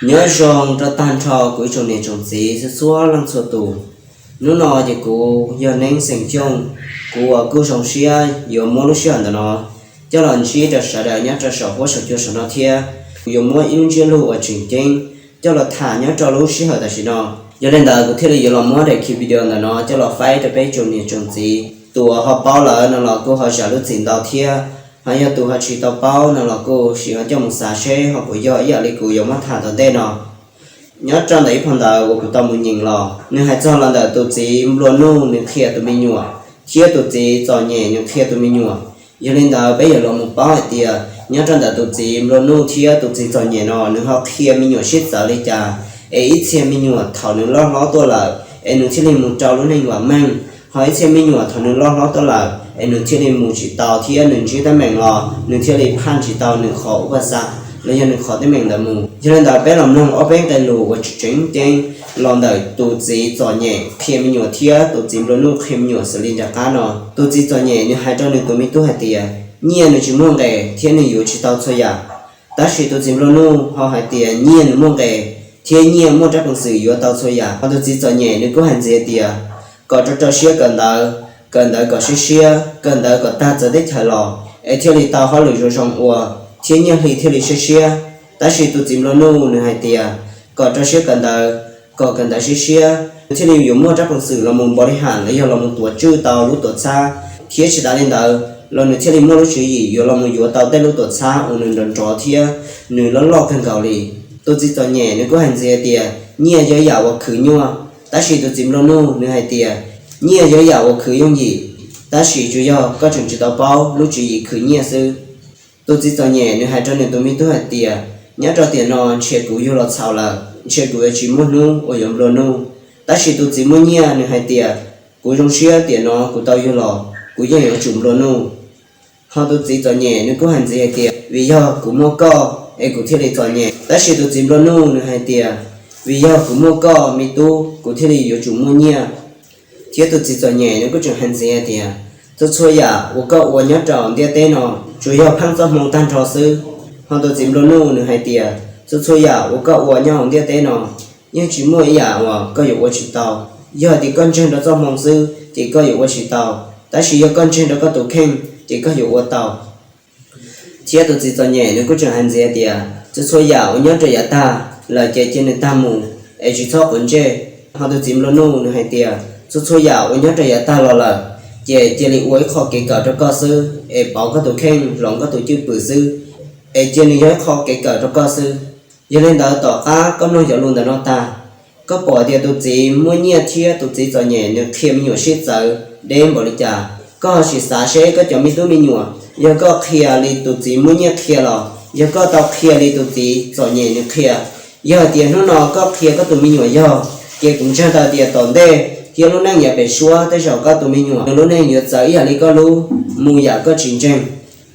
Nyob zoo rau tag nrho kuv ib tsoom niam tsoom txiv txhua leej txhua tus. Hnub no ces kuv yog Neeb xeem Xyooj, kuv uas kuj zoo siab yuav muab lub sij hawm ntawm no coj los ntsib rau sawv daws nyob rau saum huab saum cua saum no thiab. Kuv yuav muab ib lub ntsiab lus uas tseem ceeb coj los tham nyob rau lub sij hawm tam sim no. Yog li ntawd kuv thiaj li yuav los muab daim video ntawm no coj los faib rau peb tsoom niam tsoom txiv. Tus uas ho paub lawm no los kuj ho zam lub txim ntau thiab, ho yog tus ho tsis tau paub no los kuj sim ho coj mus xav seb ho puas yog ib yam li kuv yuav muab tham tom ntej no. Nyob rau ntawm ib phau ntawv uas kuv tau mus nyeem los nws hais txog los ntawm tus txiv nplua nuj nws qhia tus me nyuam, thiab tus txiv txom nyem nws qhia tus me nyuam. Yog li ntawd peb yuav los mus paub hais tias nyob rau ntawm tus txiv nplua nuj thiab tus txiv txom nyem no nws ho qhia me nyuam sib txawv li cas, es ib txhia me nyuam thaum nws loj hlob tuaj lawm es nws thiaj li mus rau lub neej vam meej, ho ib txhia me nyuam thaum nws loj hlob tuaj lawm es nws thiaj li mus tsis tau thiab nws ntsib teeb meem los nws thiaj li phaj tsis tau nws qhov uas xa los yog nws qhov teeb meem ntawd mus. Yog li ntawd peb los mloog ob peb nqe lus uas tseem ceeb los ntawm tus txiv txom nyem qhia me nyuam thiab tus txiv nplua nuj qhia me nyuam xws li nram qab no. Tus txiv txom nyem nws hais rau nws tus me tub hais tias, nyiaj nws tsis muaj nqis thiab nws yuav tsis tau txhua yam. Tab sis tus txiv nplua nuj ho hais tias nyiaj nws muaj nqis thiab nyiaj muaj rab peev xwm yuav tau txhua yam. Ho tus txiv txom nyem nws kuj hais ntxiv tias kom rau rau siab kawm ntawv, kawm ntawv kom siab siab, kawm ntawv kom tag txawv teb chaws los es thiaj li tau hauj lwm zoo zoo ua thiab nyiaj hli thiaj li siab siab. Tab sis tus txiv nplua nuj nws hais tias kom rau siab kawm ntawv, kom kawm ntawv siab siab nws thiaj li yuav muaj rab peev xwm los mus npaum li ham los yog los mus tuav tswj tau lub tuam txhab, thiab tsis tas li ntawd los nws thiaj li muaj lub tswv yim yuav los mus yuav tau tej lub tuam txhab uas nws nrov nrov thiab nws loj loj kawg nkaus li. Tus txiv txom nyem nws kuj hais ntxiv tias nyiaj yog ib yam uas khwv nyuaj, tab sis tus txiv nplua nuj nws hais tias nyiaj yog ib yam uas khwv yooj yim, tab sis tsuas yog koj tseem tsis tau paub lub tswv yim khwv nyiaj xwb. Tus txiv txom nyem nws hais rau nws tus me tub hais tias, nyob rau tiam no ntshe kuv yug los txhaum lawm, ntshe kuv yuav tsis muaj hnub uas yuav nplua nuj. Tab sis tus txiv muaj nyiaj nws hais tias, kuv zoo siab tiam no kuv tau yug los kuv yeej yuav tsum nplua nuj. Ho tus txiv txom nyem nws kuj hais ntxiv hais tias, vim yog kuv muaj koj es kuv thiaj li txom nyem. Tab sis tus txiv nplua nuj nws hais tias, vim yog kuv muaj koj me tub kuv thiaj li yuav tsum muaj nyiaj. Thiab tus txiv txom nyem nws kuj tseem hais ntxiv hais tias, txhua txhua yam uas koj ua nyob rau ntiaj teb no tsuas yog pheej txoj hmoo tag nrho xwb. Ho tus txiv nplua nuj nws hais tias, txhua txhua yam uas koj ua nyob hauv ntiaj teb no yeej tsis muaj ib yam uas koj yuav ua tsis tau. Yog hais tias koj ntseeg rau txoj hmoo xwb ces koj yuav ua tsis tau, tab sis yog koj ntseeg rau koj tus kheej ces koj yuav ua tau. Thiab tus txiv txom nyem nws kuj tseem hais ntxiv tias, txhua txhua yam uas nyob rau yav tag lawm ces cia nws tag mus es tsis txhob quav ntsej. Ho tus txiv nplua nuj nws hais tias, txhua txhua yam uas nyob rau yav tag los lawm ces cia li ua ib qho kev kawm rau koj xwb es pauv koj tus kheej hloov koj tus cwj pwm xwb, es cia nws yog ib qho kev kawm rau koj xwb. Yog li ntawd tom qab koj mloog cov lus ntawm no tag, koj pom tias tus txiv muaj nyiaj thiab tus txiv txom nyem nws qhia me nyuam sib txawv deb npaum li cas, koj ho sim xav seb koj cov me tub me nyuam, yog koj qhia li tus txiv muaj nyiaj qhia los yog koj tau qhia li tus txiv txom nyem nws qhia. Yog hais tias hnub no koj qhia koj tus me nyuam yog, ces kuv ntseeg tau tias tom ntej thiab lub neej yav pem suab tej zaum koj tus me nyuam nws lub neej yuav txawv ib yam li koj lub, mus yam koj tsis ntseeg.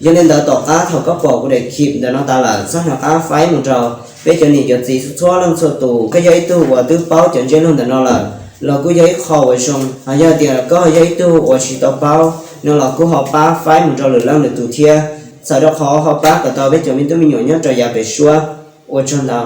Yog li ntawd tom qab thaum koj pom kuv daim clip ntawm no tas lawm, txhob hnov qab faib mus rau peb cov niam cov txiv txhua leej txhua tus. Koj yog ib tug uas twb paub cov ntsiab lus ntawm no lawm los kuj yog ib qho uas zoo, ho yog tias koj yog ib tug uas tsis tau paub no los kuj ho pab faib mus rau lwm leej lwm tus thiab, txhawm rau qhov ho pab kom tau peb cov me tub me nyuam nyob rau yav pem suab. Ua tsaug ntau.